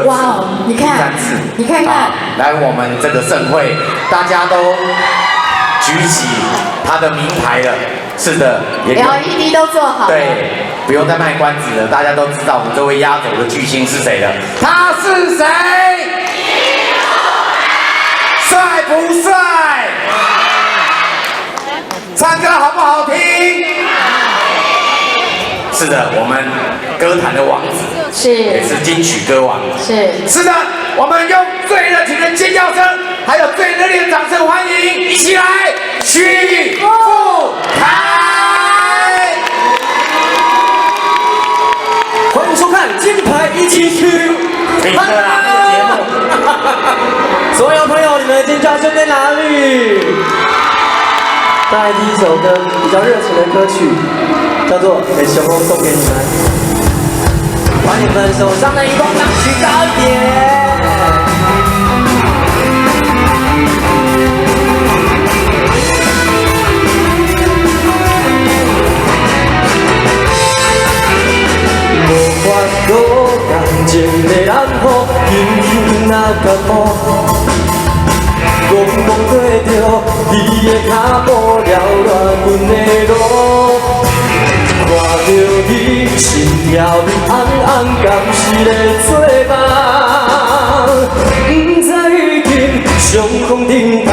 哇哦，你看，第三次，你看看，啊，来我们这个盛会，大家都举起他的名牌了。是的，也不用 LED 都做好了。对，不用再卖关子了，大家都知道我们这位压轴的巨星是谁了。他是谁？帅不帅？唱歌好不好听？是的，我们歌坛的王子，也是金曲歌王。是的，我们用最热情的尖叫声，还有最热烈的掌声欢迎，一起来，许富凯！欢迎收看《金牌一起去》。停了啦，这个节目。所有朋友，你们的尖叫声在哪里？带来第一首歌，比较热情的歌曲，叫做《给雄风》，送给你们。把你们手上的荧光棒举高一点。无法度感情的人雨，轻轻若感冒，戆戆跟著你的脚步，扰乱阮的路。看著你心跳面红红，敢是咧做梦？毋知已经伤风叮当，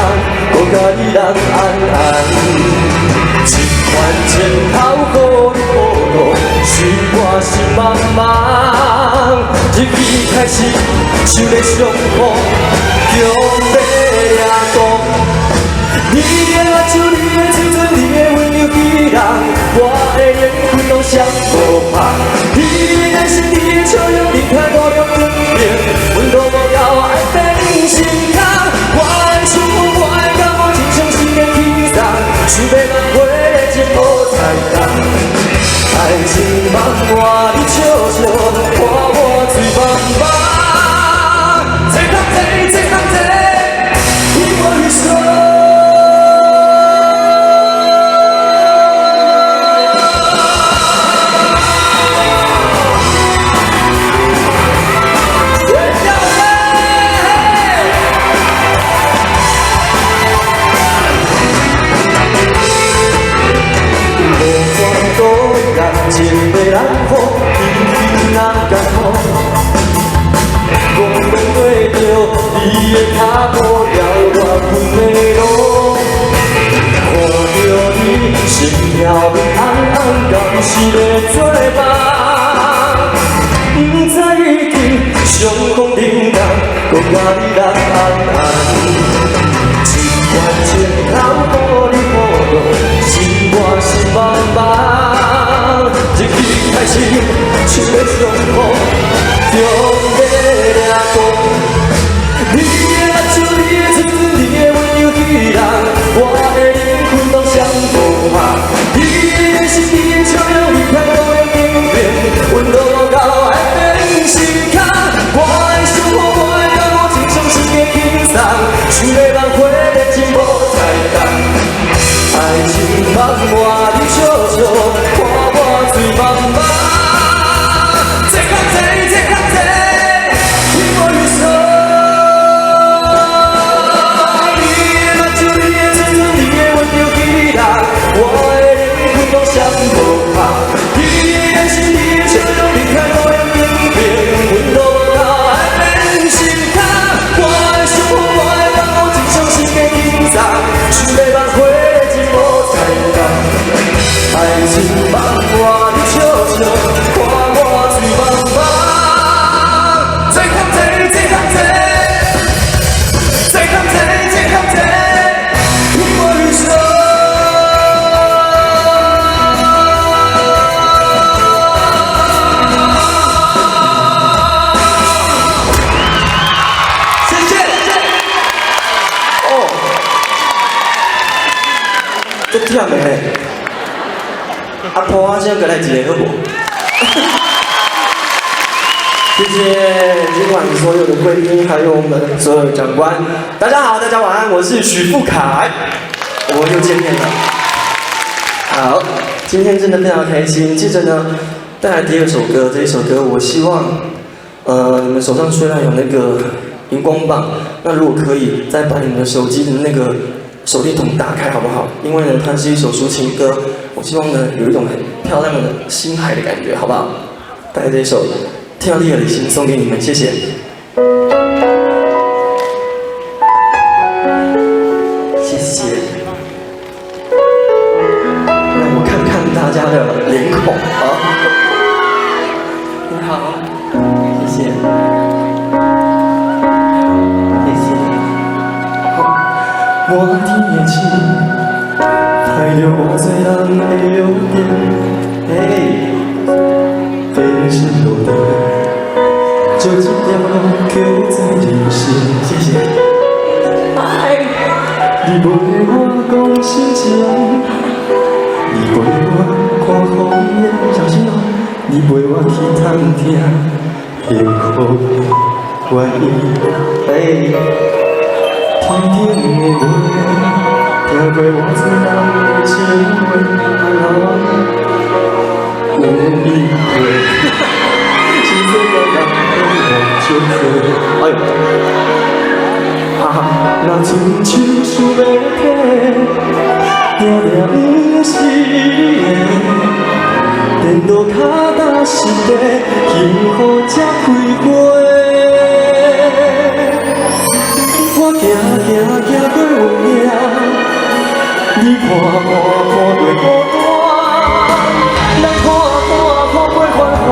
阁共你人安安。这款前头予你报道，使我心茫茫。日期开始想咧伤苦，强欲掠讲。你的目睭，你的青春，你的温柔希人，我的灵魂拢双无拍。你的眼神，你的笑容，离开我两两边，温度无够，爱在你心坎。我的想法，我的感觉，亲像新的轻松，想欲挽回的情无彩动。爱情梦换你笑笑，看我醉茫茫。这空这，这空这，你我说。无法度感情的人雨，轻轻若感冒，戆戆跟著你的脚步，扰乱阮的路。看著你心跳面红红，敢是咧做梦？毋知已经伤风叮当，阁共你人安安。这款情头予你报道，使我心茫茫。日期开始，想欲伤苦，强欲掠讲。你的目睭，你的青春，你的温柔希人，我的灵魂拢双无拍。你的眼神，你的笑容，离开我的天边，温度无够，爱在你心坎。我的生活，我的感觉，亲像新的轻松，想欲挽回的情无彩动。爱情梦换你笑笑，看我醉茫茫。这空这，这空这，你无意思。你的目睭，你的青春，你的温柔希人，我的灵魂拢双无拍。你的眼神，你的笑容，离开我的天边，温度无够，爱在你心坎。我的生活，我的感觉，亲像新的轻松，想欲挽回的情无彩动。爱情梦换你笑笑，看我醉茫茫。这空这，这空这，这空这，这空这，你我余生。谢谢。哦，足忝的呢。啊，破仔声阁来一个好无？谢谢今晚所有的贵宾，还有我们所有的长官，大家好，大家晚安，我是许富凯，我们又见面了。好，今天真的非常开心。接着呢，带来第二首歌，这一首歌我希望你們手上雖然有那個熒光棒，那如果可以再把你們的手機的那個手電筒打開，好不好？因為呢，它是一首抒情歌，我希望呢有一種很漂亮的星海的感覺，好不好？帶來這一首《聽你的心》送給你們，謝謝。謝謝。讓我看看大家的臉孔啊！你好，謝謝，謝謝。滿天的星，歹著偌濟人的約定，嘿，變成路灯，就這條路叫做人生。謝謝。愛，你陪我講心情，你陪我看風景，小心哦。你陪我去探聽幸福的原因。哎，天頂的月，聽過偌濟人的情話，啊，有比過，是世間人的夢足多。哎呦，哈哈，若親像想欲提，定定毋是你的。顛倒跤踏實地，幸福才開花。我行行行過雲嶺，你看看看過孤單，咱看看看過繁華，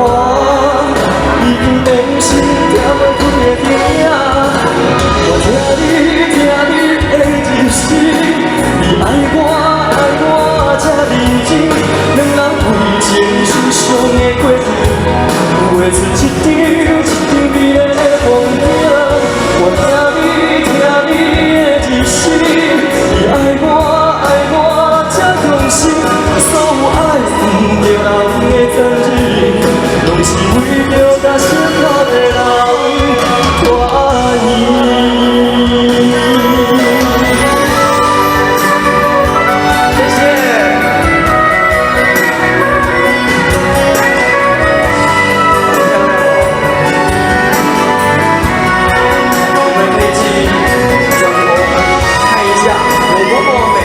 已經變心疼袂開的形影。我聽你聽你的入心，你愛我愛我這認真，兩人為情受傷的過去，畫出一張一張美麗的風景。我聽你聽你的入心，你愛我愛我這用心，所有愛毋著人的殘忍，攏是為著共相拍的人團圓。謝謝。好漂亮哦！我們可以去轉頭看一下有多麼美。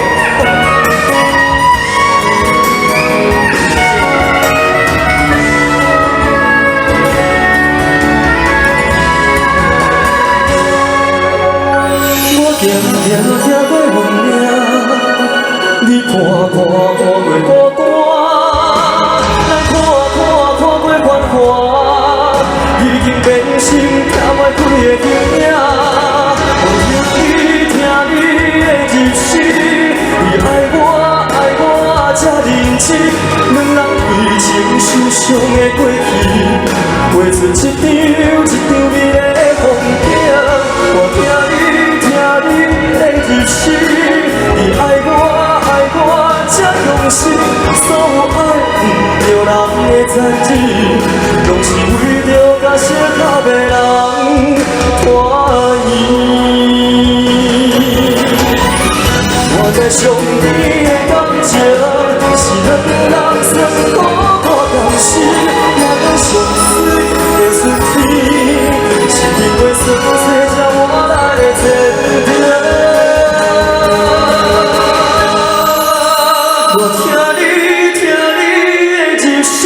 謝謝。我行行行過雲嶺，你看看看過孤單，咱看看看過繁華，已經變心疼袂開的形影。我聽你聽你的入心，你愛我愛我這認真，兩人為情受傷的過去，畫出一張一張美麗的風景。我聽你聽你的入心，你愛我愛我這用心，所有愛毋著人的殘忍，攏是為著共相拍的人團圓。我知上甜的感情，是兩人酸苦看共時，也講上水的春天，是經過霜雪才換來的前程。我聽你聽你的入心，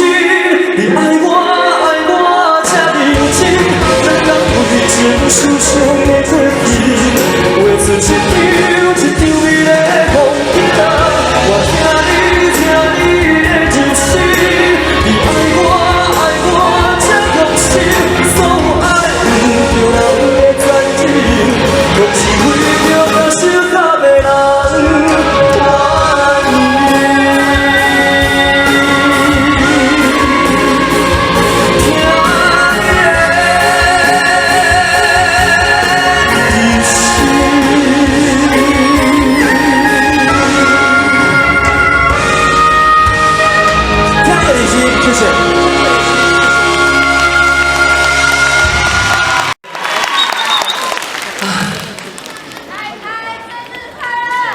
你愛我愛我這認真，兩人為情受傷的過去，畫出一張一張美麗的風景。我聽你聽你的入心，你愛我愛我這用心，所有愛毋著人的殘忍，攏是為著共相拍的人團圓。聽你的入心。聽你的心，謝謝。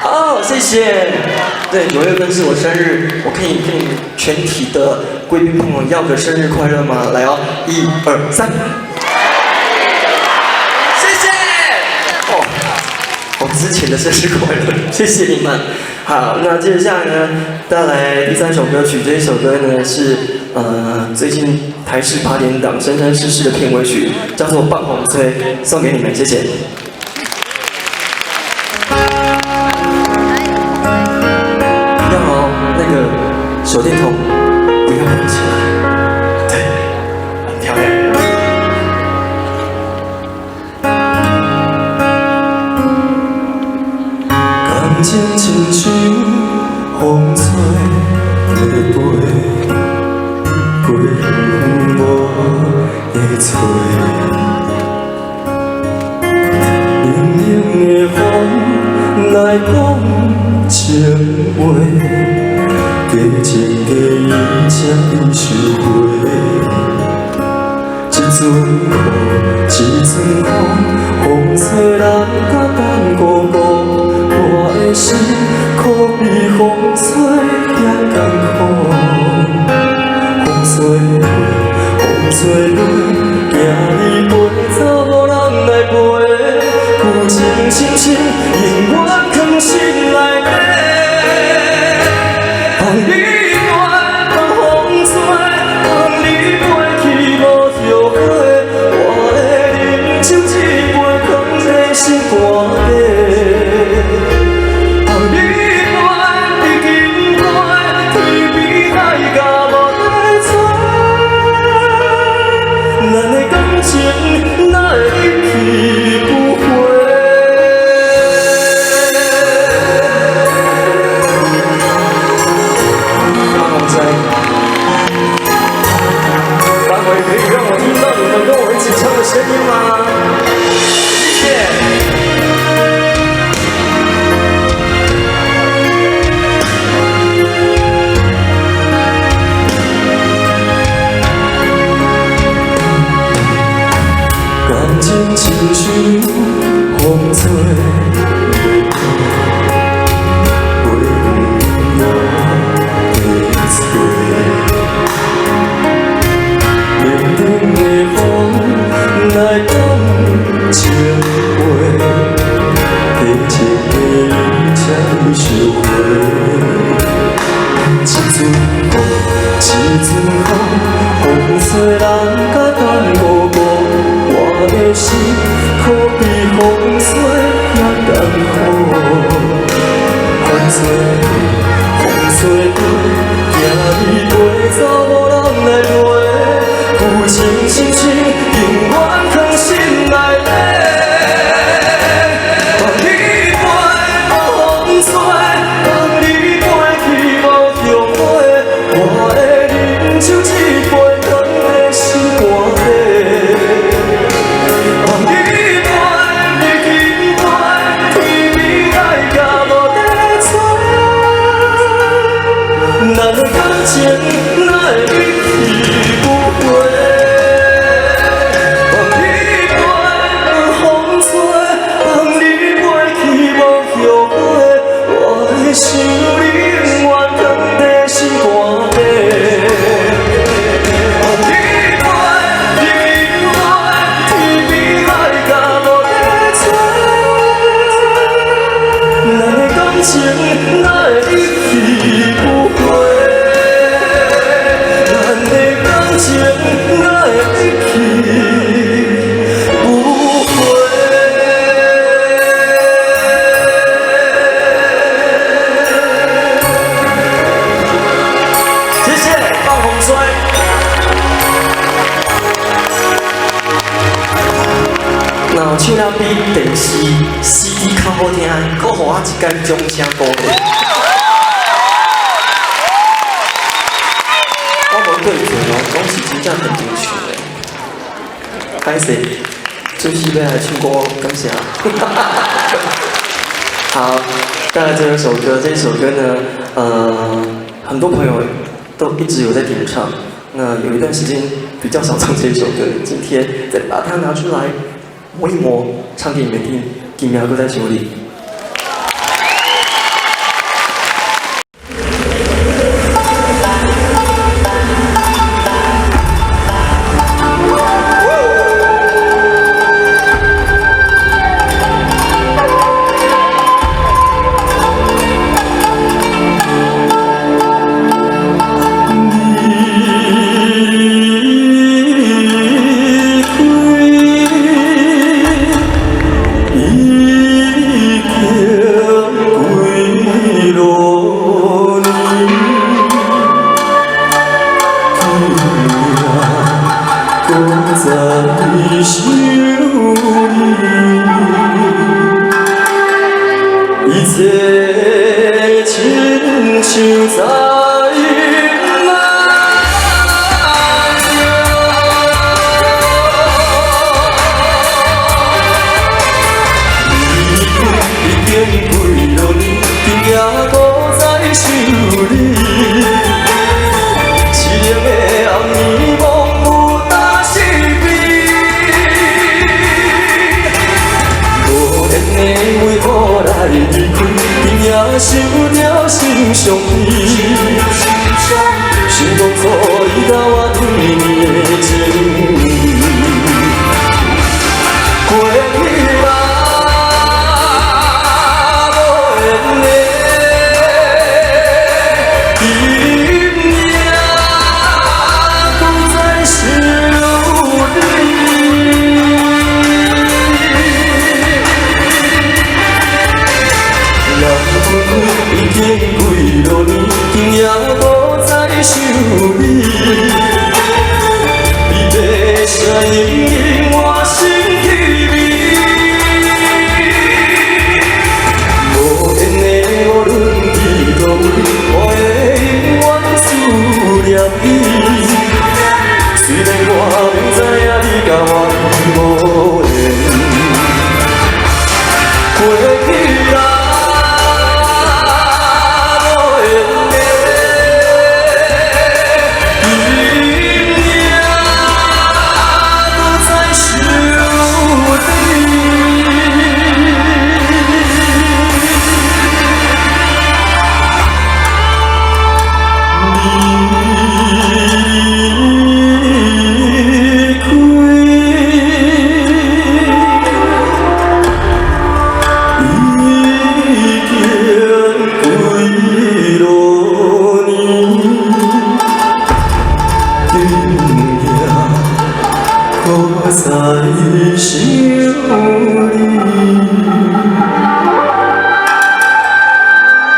哦，謝謝。對，9月份是我生日，我可以跟你們全體的貴賓朋友要個生日快樂嗎？來哦，一二三。之前的生日快樂，謝謝你們。好，那接下來呢，帶來第三首歌曲，這一首歌呢是最近台視八點檔《生生世世》的片尾曲，叫做《放風吹》，送給你們，謝謝。要哦，那個手電筒不要亮起來，對，很漂亮。感情親像風吹的飛，飛遠遠無會找。冷冷的風來講情話，假情假意請你收回。一陣雨，一陣風，風吹人甲等孤孤。我的心可比風吹遐艱苦。風吹飞，風吹飞，惊你飛走無人來陪。舊情深深，永遠藏心內底。放你飛，放風吹，放你飛去無後悔。我的啉酒一杯，藏在心肝底。放你飛，伫金杯，天边海角無得找。咱的感情哪會一去不回？放風吹，待會可以讓我聽到你們跟我一起唱的聲音嗎？謝謝。感情親像風吹的飛，飛遠遠無得找。冷冷的風來講情話，假情假意請你收回。一陣雨，一陣風，風吹人甲等孤孤。我的心可比風吹遐艱苦。風吹飞，風吹飛，驚你飛走無人來陪。舊情深深，永遠藏心內底。放你飛，放風吹，放你飛去無後悔。我的啉酒一杯，藏在心肝底。放你飛，伫金杯，天边海角無得找。咱的感情哪會一去不回？放你飛，放風吹，放你飛去無後悔。我的心永遠藏在心肝底。放你飛，伫金杯，天邊海角無得找。咱的感情哪會一去不回？咱的感情哪會一去不回？謝謝，放風吹。若有唱了比電視 CD 較好聽，閣予我一間掌聲鼓勵。我無對準哦，講是真正現場唱的。歹勢，最時欲來唱歌，感謝。好，帶來這首歌，這首歌呢，很多朋友都一直有在點唱。那有一段時間比較少唱這首歌，今天再把它拿出來磨一磨，唱給你們聽。今暝閣再相你。像在夢中。已經幾落年，今夜閣再想你。淒冷的暗暝，夢有焦是悲。無緣的為何來離開？今夜想著心傷悲。想當初你佮我甜蜜的情誼，過去啦，無緣的，今夜閣再想你。人分開已經幾落年，今夜閣再想你。美麗的聲音令我心稀微。無緣的無論佇佗位，我會永遠思念你。雖然我明知影你佮我已無緣，過去啦，無緣的，今夜閣再想你。離開，已經幾落年，今夜閣再想你。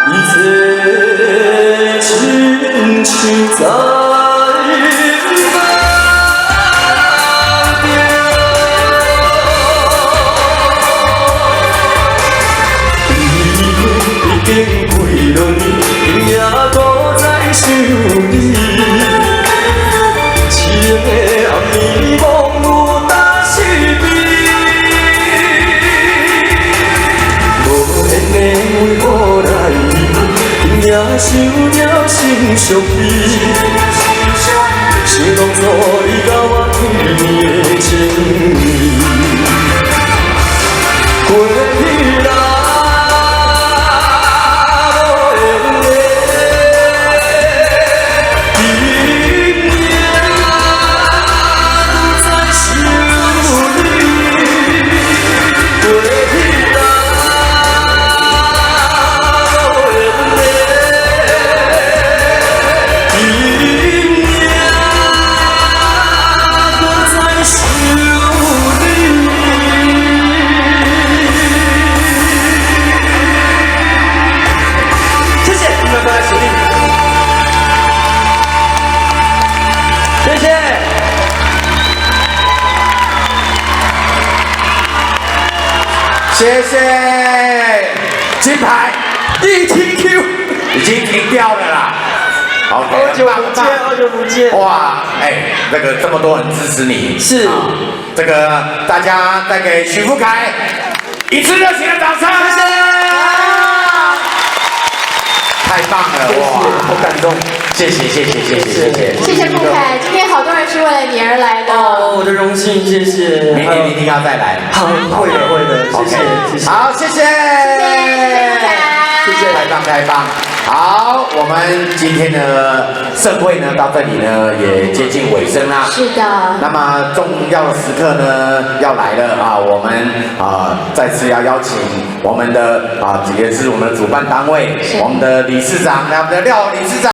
一切親像在夢中。已經幾落年，今夜閣再想你。淒冷的暗暝，夢有焦是悲。無緣的為何來離開？今夜想著心傷悲。想當初你佮我甜蜜的情誼，過去啦，無緣的，今夜閣再想你。過去啦，無緣的，今夜閣再想你。謝謝，拜拜，起立。謝謝。謝謝，金牌 ETQ 已經停掉了啦。好，好久不見，好久不見。哇，哎，那個這麼多人支持你，是啊，這個大家帶給許富凱一次熱情的掌聲，謝謝。太棒了，哇，好感動，謝謝謝謝謝謝謝謝，謝謝富凱，今天好多人是為了你而來的。哦，我的榮幸，謝謝。明年一定要再來。好，會的會的，謝謝謝謝。好，謝謝，謝謝富凱，謝謝，太棒太棒。好，我們今天的盛會呢，到這裡呢也接近尾聲啦。是的。那麼重要的時刻呢要來了啊！我們啊再次要邀請我們的啊，也是我們的主辦單位，我們的理事長，我們的廖理事長。